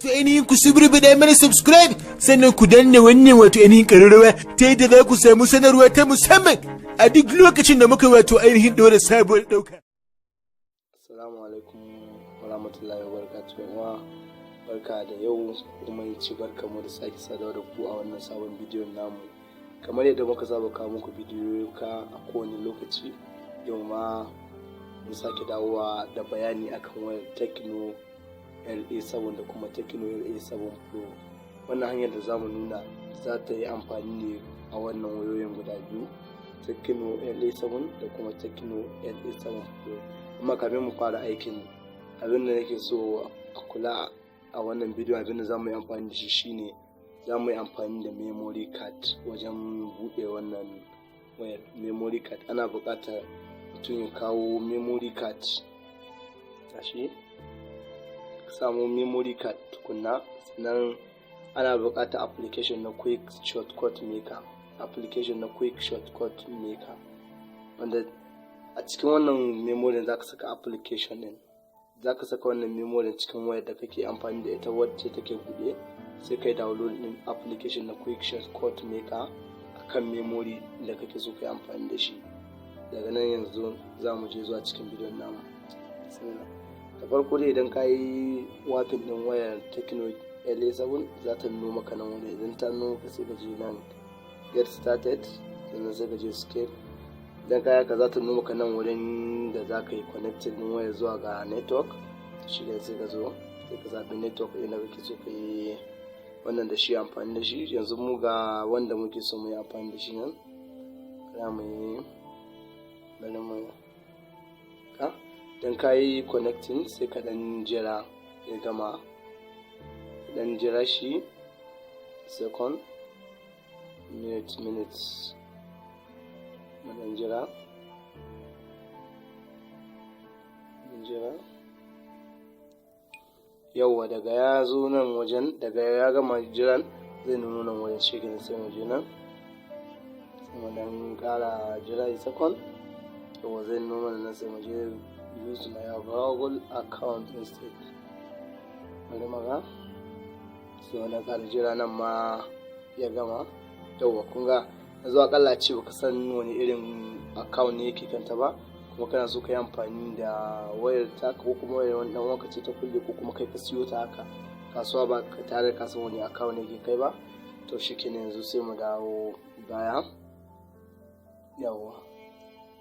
Wato ainihin ku suburbuɗe mana subscribe, sannan ku danna wannan wato ainihin ƙararrawa, ta yadda za ku samu sanarwa ta musamman a duk lokacin da muka wato ainihin ɗora sabuwar ɗauka. Assalamu alaikum warahmatullahi wabarakatuh. Wa barka da yau, kuma yi ci barka mu da sake saduwa da ku a wannan sabon bidiyon namu. Kamar yadda muka saba kawo muku bidiyo ka a kowane lokaci, yau ma mun sake dawowa da bayani akan wayar Tecno LA7 da kuma Tecno LA7 Pro. Wannan hanyar da zamu nuna za ta yi amfani ne a wannan wayoyin guda biyu, Tecno LA7 da kuma Tecno LA7 Pro. Amma kafin mu fara aikin, abin da nake so a kula a wannan bidiyo, abin da za mu yi amfani da shi shine za mu yi amfani da memory card wajen buɗe wannan wayar. Memory card, ana buƙatar mutum ya kawo memory card. Gashi, samu memory card tukunna, sannan ana buƙatar application na Quick Shortcut Maker, application na Quick Shortcut Maker, wanda a cikin wannan memory za ka saka application din. Za ka saka wannan memory cikin wayar da kake amfani da ita wacce take buɗe, sai kai download din application na Quick Shortcut Maker akan memory da kake so kai amfani da shi. Daga nan yanzu za mu je zuwa cikin bidiyon namu. Da farko dai, idan ka yi wiping din wayar Tecno LA7, za ta nuno maka nan wani. Idan ta nuno maka, sai ka je nan "Get started", sannan sai ka je "Skip". Idan ka yaka, za ta nuno maka nan wurin da za ka yi connecting din wayar zuwa ga network. Shi ne sai ka zo, sai ka zaɓi network ɗin da kake so ka yi wannan da shi, amfani da shi. Yanzu mu ga wanda muke so mu yi amfani da shi nan. Za mu yi, bari mu ka. Idan ka yi connecting, sai ka ɗan jira ya gama. Dan jira shi second, minute, minutes, mu dan jira, dan jira. Yauwa, daga ya zo nan wajen, daga ya gama jiran, zai nuno nan wajen. Shi sai mu je nan, sai mu dan kara jira second. Yauwa, zai nuno mana nan, sai mu je "Use my Google account instead". Bari maga, sai wani kara jira nan ma ya gama. Yauwa, kun ga yanzu akalla ce baka san wani irin account ne yake kanta ba, kuma kana so ka yi amfani da wayar ta, ko kuma wayar wani dan wanka ce ta kulle, ko kuma kai ka siyo ta haka kasuwa, ba ka tare ka san wani account ne ke kai ba. To shikenan, yanzu sai mu dawo baya. Yawwa,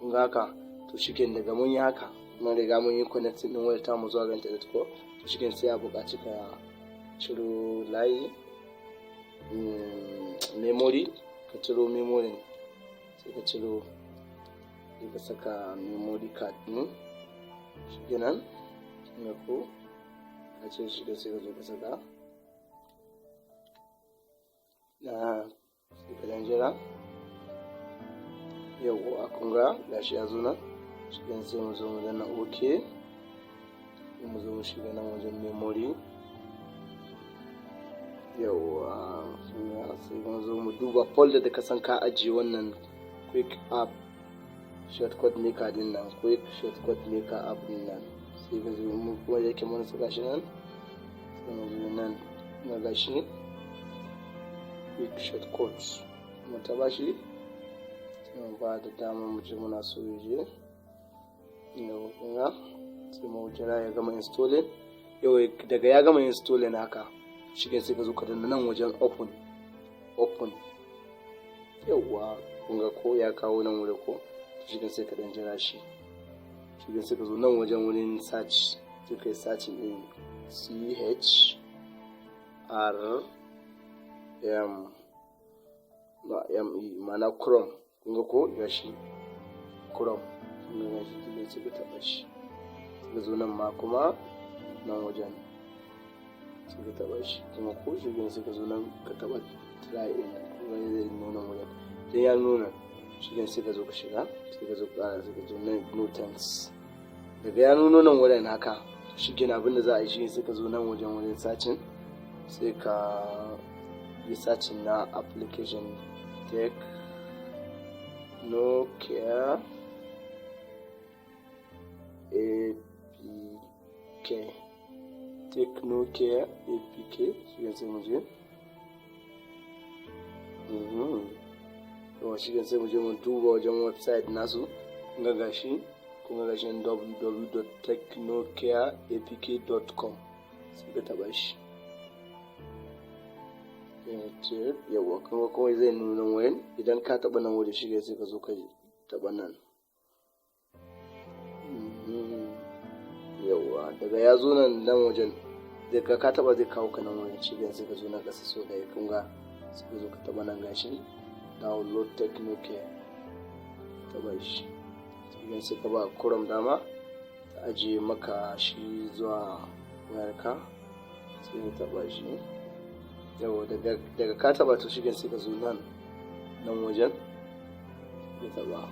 kun ga haka. To shikenan, daga mun yi haka, mun riga mun yi connecting din wayar ta mu zuwa ga internet ko. To shikenan, sai a buƙaci ka ciro layi memory, ka ciro memory, sai ka ciro, sai ka saka memory card ɗin. Shikenan ga ko ka ce shi, sai ka zo ka saka na, sai ka dan jira. Yauwa, kun ga gashi ya zo nan. Shikenan, sai mu zo mu danna "OK", sai mu zo mu shiga nan wajen memory. Yauwa, sai mu zo mu duba folder da ka san ka ajiye wannan Quick App Shortcut Maker din nan, Quick Shortcut Maker app din nan. Sai ka zo, mu kuma yake mun saka shi nan, sai mu zo nan na gashi Quick Shortcut, mu taba shi, sai mu ba da dama mu ce muna so ya je. Yau kun ga, sai mu jira ya gama installing. Yau daga ya gama installing haka, shi sai ka zo ka danna nan wajen "Open", "Open". Yauwa, kun ga ko ya kawo nan wuri ko. Shi sai ka dan jira shi. Shi sai ka zo nan wajen wurin search, sai ka yi searching din C H R M ba M E, ma'ana Chrome. Kun ga ko gashi Chrome, kun ga gashi, sai ka taɓa shi. Sai ka zo nan ma kuma, nan wajen, sai ka taɓa shi kuma ko. Shi ne sai ka zo nan ka taɓa "Try" ɗin nan. Kun ga zai nuna wajen. Idan ya nuna, shi ne sai ka zo ka shiga, sai ka zo ka ƙara, sai ka zo nan "No thanks". Daga ya nuno nan wurin haka, shi kenan, abin da za a yi shi sai ka zo nan wajen wurin searching, sai ka yi searching na application Techno Care APK. Technocare APK. Shi sai mu je. Yawa, shi sai mu je mu duba wajen website nasu. Kun ga gashi, kun ga gashi, www.technocareapk.com. Sai ka taba shi. Yawa, kuma kawai zai nuna wurin. Idan ka taba nan wurin, shi sai ka zo ka taba nan. Yawa, daga ya zo nan nan wajen, daga ka taba zai kawo ka nan wurin. Shi sai ka zo nan ƙasa so ɗaya. Kun ga, sai ka zo ka taba nan, gashi, download Technocare. Taba shi, sai sai ka ba Chrome dama ta ajiye maka shi zuwa wayarka. Sai ka taba shi. Yawa, daga ka taba, to shi sai ka zo nan nan wajen, ka taba,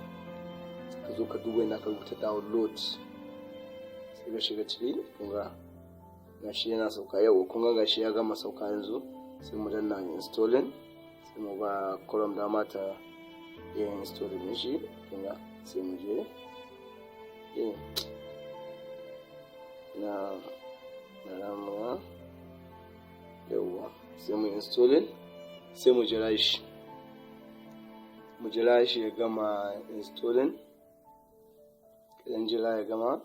ka zo ka duba ina ka rubuta download, sai ka shiga ciki. Kun ga gashi yana sauka. Yau kun ga gashi ya gama sauka. Yanzu sai mu danna installing, sai mu ba Chrome dama ta iya installing din shi. Kun ga, sai mu je na na ramuwa. Yauwa, sai mu installing, sai mu jira shi, mu jira shi ya gama installing. Idan jira ya gama,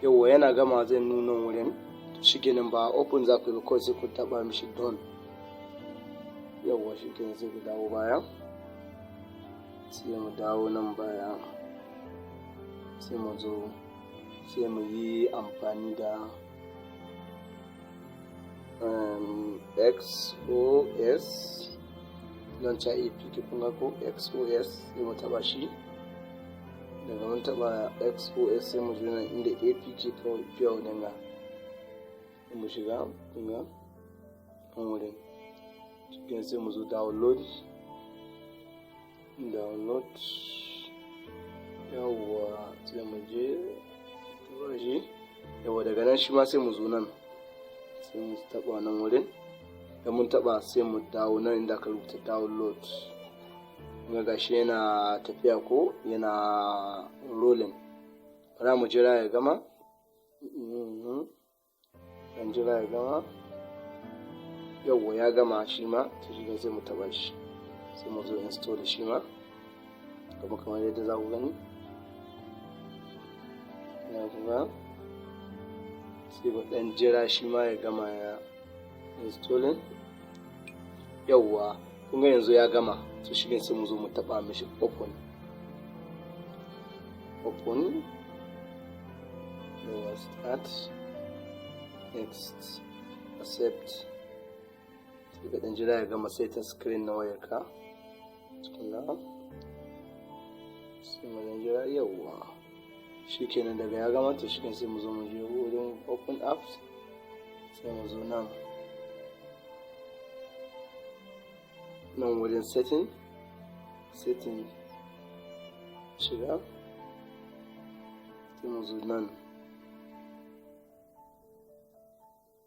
yauwa, yana gama zai nuna wurin. Shi kenan, ba open za ku yi ba, kawai sai ku taba mishi done. Yauwa, shi kenan, sai ku dawo baya. Sai mu dawo nan baya, sai mu zo, sai mu yi amfani da XOS Launcher APK. Kun ga ko, XOS, sai mu taba shi. Daga mun taba XOS, sai mu zo nan inda APK kawai pure dinga, mu shiga. Kun ga nan wurin cikin, sai mu zo download, download. Yawwa, sai mu je taba shi. Yawwa, daga nan shi ma sai mu zo nan, sai mu taba nan wurin. Da mun taba, sai mu dawo nan inda aka rubuta download. Ga gashi yana tafiya ko yana rolling. Bara mu jira ya gama. Dan jira ya gama. Yawwa, ya gama shi ma. To shi sai mu taba shi, sai mu zo install shi ma, kuma kamar yadda za ku gani ya kuma, sai mu dan jira shi ma ya gama ya installing. Yawwa, kun ga yanzu ya gama. To shi ne sai mu zo mu taba mishi open, open. Yawwa, start, next, accept. Sai ka dan jira ya gama setting screen na wayarka tukuna. Sai mu dan jira. Yawwa, shikenan, daga ya gama, to shi sai mu zo mu je wurin open apps, sai mu zo nan nan wurin setting, setting shiga. Sai mu zo nan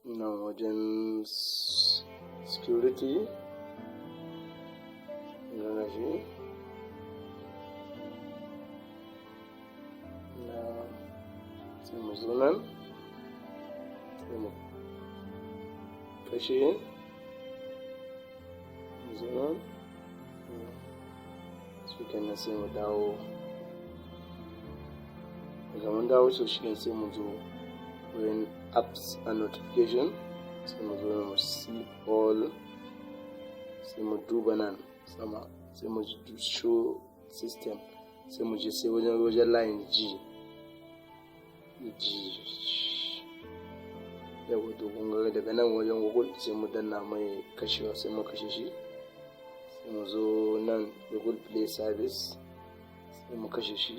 nan wajen security. Ga shi na, sai mu zo nan, sai mu kashe. Mu zo nan su kenan, sai mu dawo. Daga mun dawo, so shi sai mu zo wurin apps and notification, sai mu zo mu see all, sai mu duba nan sama, sai mu show system, sai mu je sai wajen line G G. Yau to kun ga daga nan wajen Google, sai mu danna mai kashewa, sai mu kashe shi. Sai mu zo nan Google Play Service, sai mu kashe shi.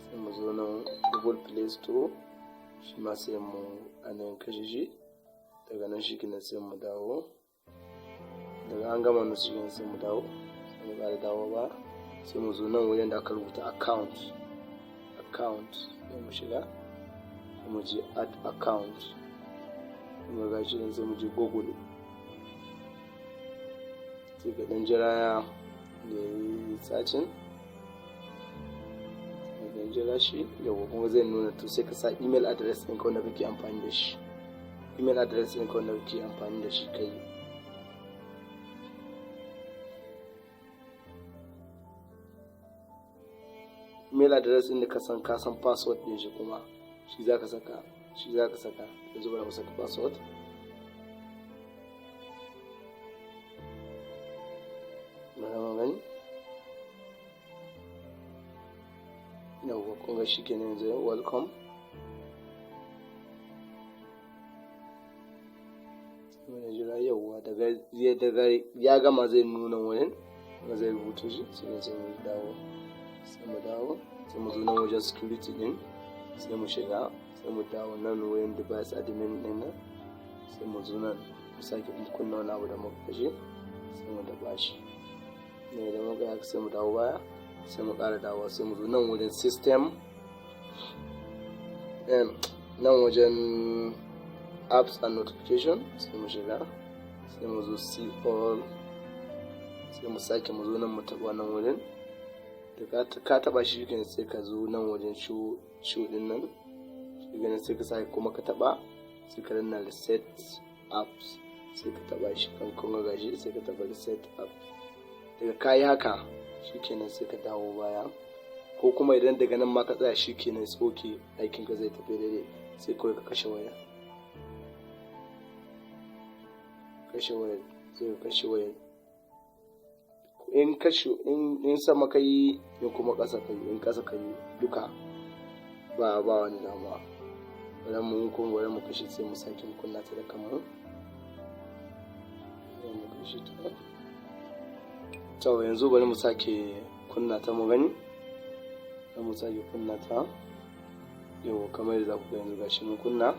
Sai mu zo nan Google Play Store, shi ma sai mu ainihin kashe shi. Daga nan shi kenan, sai mu dawo. Daga an gama nusu shi, sai mu dawo, sai mu ƙara dawo ba, sai mu zo nan wajen da aka rubuta account, account, sai mu shiga, sai mu je add account. Kuma ga shi nan, sai mu je Google. Sai ka ɗan jira da ya yi searching. Dan jira shi. Yau kuma zai nuna. To, sai ka sa email address ɗinka wanda kake amfani da shi, email address ɗinka wanda kake amfani da shi kai. Email address ɗin da ka san password ɗin shi, kuma shi za ka saka, shi za ka saka. Yanzu bari mu saka password. Bari mu gani. Yawwa, kun ga shi kenan yanzu, welcome. Sai jira. Yawwa, daga ya gama zai nuna wurin kuma zai rubuta shi. Sai mu dawo, sai mu dawo, sai mu zo nan wajen security din, sai mu shiga, sai mu dawo nan wurin device admin din nan, sai mu zo nan mu sake kunna wani abu da muka kashe, sai mu daba shi ne. Da muka haka, sai mu dawo baya, sai mu ƙara dawowa, sai mu zo nan wajen system, nan wajen apps and notification, sai mu shiga, sai mu zo see all, sai mu sake mu zo nan mu taɓa nan wurin. Da ka taɓa shi kenan, sai ka zo nan wajen show din nan. Shi kenan, sai ka sake kuma ka taɓa, sai ka danna reset apps, sai ka taɓa shi kan. Kun ga gashi, sai ka taɓa reset apps. Daga kayi haka, shikenan, sai ka dawo baya, ko kuma idan daga nan ma ka tsaya, shikenan, it's okay, aikin ka zai tafi daidai. Sai kawai ka kashe waya, kashe waya, sai ka kashe waya. In kashe in sama ka yi, in kuma ƙasa ka yi, in ƙasa ka yi, duka ba wani damuwa. Bari mu kuma, bari mu kashe, sai mu sake mu kunna ta da kanmu. Bari mu kashe ta. To, yanzu bari mu sake kunna ta mu gani. Bari mu sake kunna ta. Yau kamar yadda za ku ga, yanzu gashi mun kunna.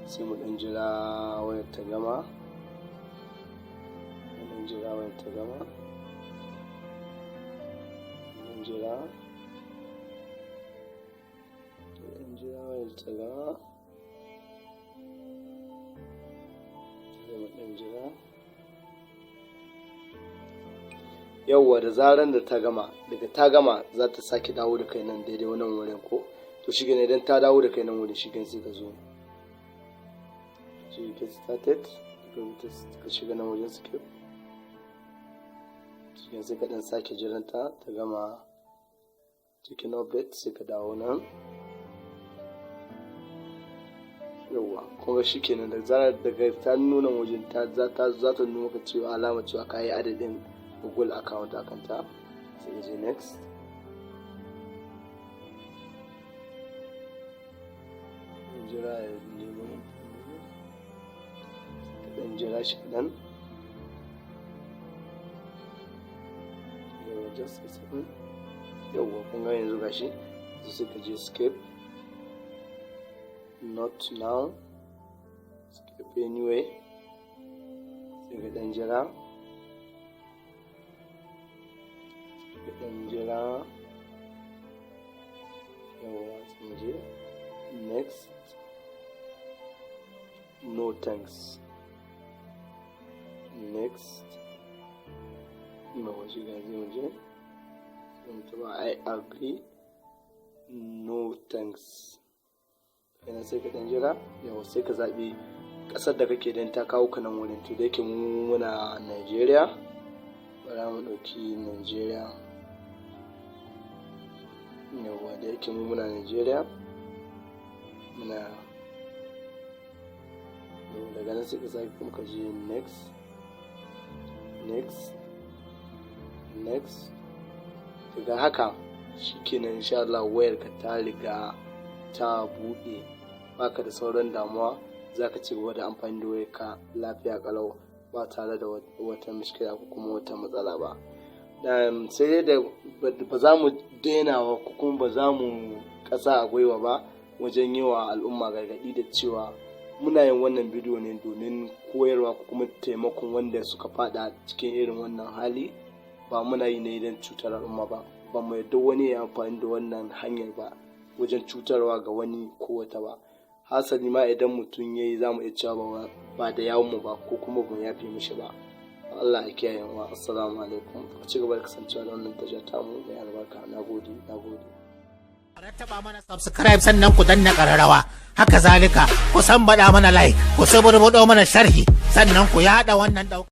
Sai mu ɗan jira wayar ta gama, mu ɗan jira wayar ta gama, mu ɗan jira, mu ɗan jira wayar ta gama, sai mu ɗan jira. Yauwa, da zaran da ta gama, daga ta gama, za ta sake dawo da kai nan daidai wannan wurin ko. To, shi ne, idan ta dawo da kai nan wurin, shi sai ka zo shi get started, ka shiga nan wajen skip. Shi sai ka dan sake jiranta ta gama cikin update, sai ka dawo nan. Yauwa, kuma shi kenan, da zarar daga ta nuna wajen ta za ta nuna maka cewa alama cewa ka yi adadin Google account a kanta, sai ka je next. Jira ya nemo, ka ɗan jira shi kaɗan. Yauwa, just a second. Yauwa, kun ga yanzu gashi, yanzu sai ka je skip, not now, skip anyway, sai ka ɗan jira, ka ɗan jira. Yauwa, sai mu je next, no thanks, next. Yauwa, shiga, zai mu je, sai mu taɓa I agree, no thanks. Kenan sai ka ɗan jira. Yauwa, sai ka zaɓi ƙasar da kake don ta kawo ka nan wurin. To, da yake mu muna Nigeria, bara mu ɗauki Nigeria. Yauwa, da yake mu muna Nigeria, muna. Daga nan sai ka sake kuma ka je next, next, next. Daga haka shikenan, insha Allah wayar ka ta riga ta buɗe, baka da sauran damuwa. Za ka ci gaba da amfani da wayar ka lafiya kalau, ba tare da wata mishkila ko kuma wata matsala ba. Sai dai da ba za mu daina ko kuma ba za mu ƙasa a gwiwa ba wajen yi wa al'umma gargaɗi da cewa muna yin wannan bidiyo ne domin koyarwa ko kuma taimakon wanda suka fada cikin irin wannan hali. Ba muna yi ne don cutar al'umma ba. Ba mu yarda wani ya amfani da wannan hanyar ba wajen cutarwa ga wani ko wata ba. Hasali ma, idan mutum ya yi, za mu iya cewa ba da yawunmu ba ko kuma ba mu yafe mishi ba. Allah ya kiyaye wa. Assalamu alaikum. Ku ci gaba da kasancewa da wannan tashar tamu mai albarka. Nagode, nagode. Rattaba mana subscribe, sannan ku danna ƙararrawa. Haka zalika ku san baɗa mana like, ku suburbuɗo mana sharhi, sannan ku yaɗa wannan ɗauka.